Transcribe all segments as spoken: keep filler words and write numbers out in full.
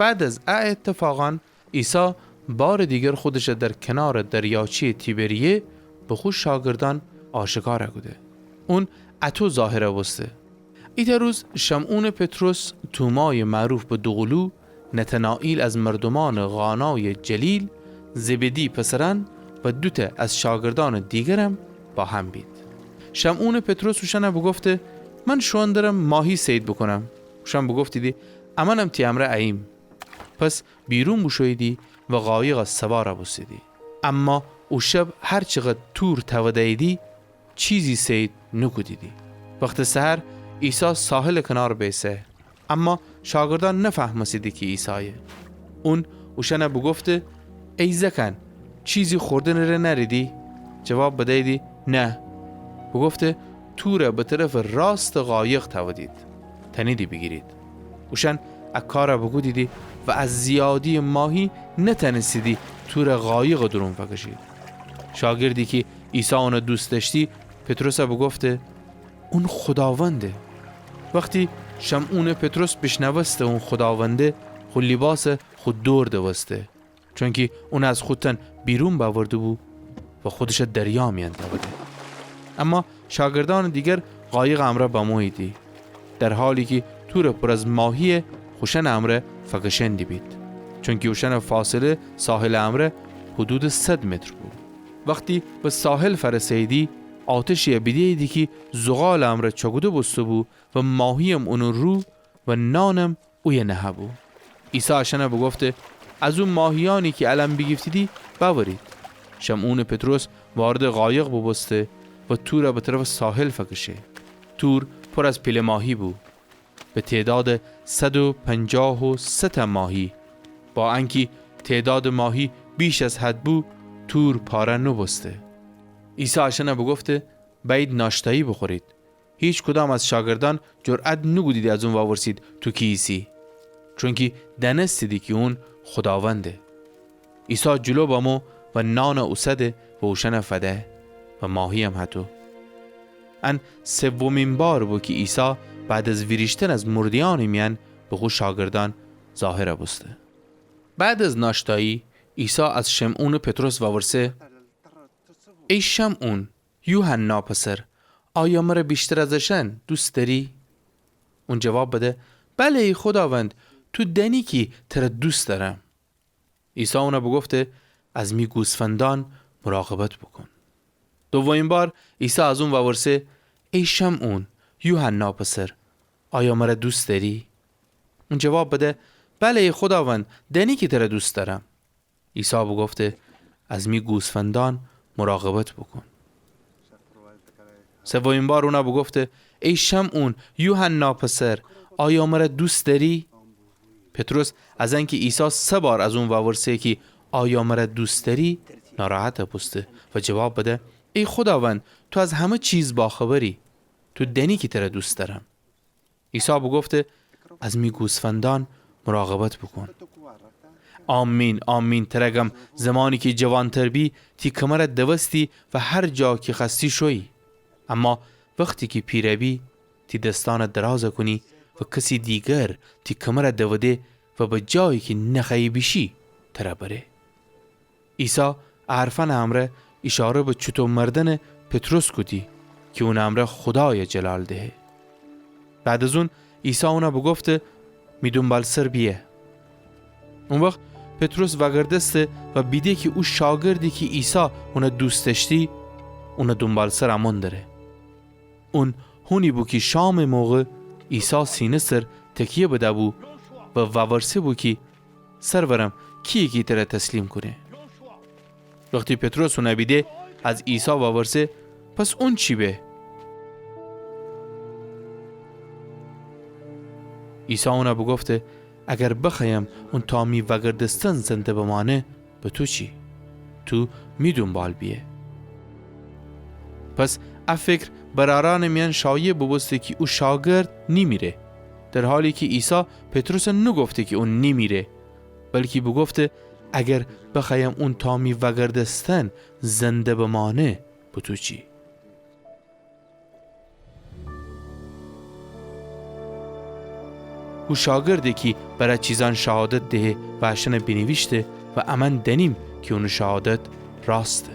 بعد از ا ایتفاقأن، عیسی بارٚ دیگر خودشَ در کنارٚ دریاچه‌یٚ تیبریه به خو شاگردأن آشکار کوده. اون اطو ظاهر بوسته. ایتأ روز شمعونٚ پطرس، تومایٚ معروف به دوقولو، نتنائیل از مردومأنٚ قانایٚ جلیل، زبدی پسرأن و دوتأ از شاگردأنٚ دیگرم با هم بید. شمعونٚ پطرس اوشأنَ بوگفته: من شوئون درم ماهی صید بوکونم. اوشأن بوگفتیدی: امأنم تی امرأ اییم. پس بیرون بوشوییدی و قایقَ سوار بوستیدی. اما او شب هر چقدر تور تأوده‌ییدی، چیزی صید نوکودیدی. وختٚ سحر عیسی ساحلٚ کنار بیسه، اما شاگردأن نفهمستیدی کی عیسایه. اون اوشأنَ بوگفته: ای زأکأن، چیزی خوردنٚ ره نأریدی؟ جواب بدییدی: نه. بوگفته: تورَ به طرفٚ راستٚ قایق تأودید، تأنیدی بیگیرید. اوشأن ا کارَ بوکودیدی و از زیادییٚ ماهی نتأنستیدی تورَ قایقٚ دورون فکشید. شاگردی کی عیسی اونَ دوست دأشتی، پطرسَ بوگفته: اون خوداونده. وختی شمعونٚ پطرس بیشنوسته اون خوداونده، خو لیباسَ خو دور دوسته، چونکی اونَ از خو تن بیرون بأورده‌بو و خودشَ دریا میأن تأوده. اما شاگردأنٚ دیگر قایقٚ امرأ بموییدی، در حالی کی تورٚ پور از ماهیَ خوشأنٚ امرأ فکشأن دیبید، چونکی اوشأنٚ فاصله ساحلٚ امرأ حدودٚ صد متر بو. وختی به ساحل فأرسه‌ییدی، آتشی‌یَ بیده‌ییدی کی زغالٚ امرأ چأکوده بوسته‌بو و ماهییم اونٚ رو و نانم اویه نهه‌بو. عیسی اشأنَ بوگفته: از او ماهیأنی کی الأن بیگیفتیدی، بأورید. شمعونٚ پطرس واردٚ قایق بوبوسته و تورَ به طرفٚ ساحل فکشه. تور پور از پیله ماهی بو، به تعدادٚ صد و پنجاه و سه‌تأ ماهی. با انکی تعدادٚ ماهی بیش از حد بو، تور پاره نوبوسته. عیسی اشأنَ بوگفته: بأیید ناشتایی بوخورید. هیچکدام از شاگردأن جرأت نوکودیدی از اون وورسید: تو کی ایسی؟ چونکی دأنستیدی کی اون خوداونده. عیسی جلو بمو و نانَ اوسده و اوشأنَ فده و ماهییم هطو. ان سومین بار بو کی عیسی بعد از ویریشتن از مرده‌یأنٚ میأن به خو شاگردأن ظاهر بوسته. بعد از ناشتایی، عیسی از شمعونٚ پطرس وورسه: ای شمعون، یوحنا پسر، آیا مر ویشتر از اشأن دوست دأری؟ اون جواب بده: بله، ای خوداوند، تو دأنی کی تر دوست دأرم. عیسی اون بوگفته: از می گوسفندأن مراقبت بوکون. دومین بار عیسی از اون وورسه: ای شمعون، یوحنا پسر، آیا مر دوست دأری؟ اون جواب بده: بله، ای خوداوند، دأنی کی تر دوست دأرم. عیسی بوگفته: از می گوسفندأن مراقبت بوکون. سومین بار اون بوگفته: ای شمعون، یوحنا پسر، آیا مر دوست دأری؟ پطرس از انکی عیسی سه بار از اون وورسه کی آیا مر دوست دأری، ناراحت بوسته و جواب بده: ای خوداوند، تو از همه چیز باخبری، تو دأنی کی تر دوست دأرم. عیسی بوگفته: از می گوسفندأن مراقبت بوکون. آمین، آمین، تر گم، زمانی کی جوانتر بی، تی کمر دوستی و هر جا کی خوأستی شویی. اما وختی کی پیر بی، تی دسأن دراز کونی و کسی دیگر تی کمر دوده و به جایی کی نخوأیی بیشی، تر بره. عیسی ا حرفأنٚ امرأ ایشاره به چوطو مردنٚ پطرس کودی کی اونٚ امرأ خودای جلال دهه. بعد از اون عیسی اون بوگفته: می دونبالسر بیه. او وخت پطرس وأگردسته و بیده کی او شاگردی کی عیسی اون دوست دأشتی، اونٚ دونبالسر امون دره. اون هونی بو کی شامٚ موقع عیسی سینه سر تکیه بده‌بو و وورسه بو کی سرورم، کییه کی تر تسلیم کونه؟ وختی پطرس اون بیده، از عیسی وورسه: پس اون چی به؟ عیسی اون بوگفته: اگر بخوأیم اون تا می وأگردستن زنده بمأنه، به تو چی؟ تو می دونبال بیه. پس ا فکر برأرأنٚ میأن شایع بوبوسته کی او شاگرد نیمیره، در حالی کی عیسی پطرس نوگفته کی اون نیمیره، بلکی بوگفته: اگر بخوأیم اون تا می وأگردستن زنده بمأنه، به تو چی؟ هو شاگرده کی بر ا چیزأن شهادت دهه و اشأن بینیویشته و امأن دأنیم کی اونٚ شهادت راسته.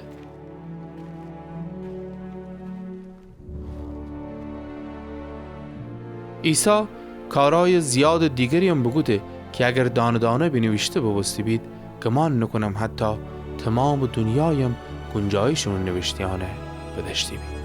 عیسی کارأیٚ زیادٚ دیگرییم بوکوده کی اگر دانه دانه بینیویشته بوبوسته بید، گمان نوکونم حتی تومامٚ دونیایم گونجایشٚ اون نیویشته‌یأنه بدأشته بید.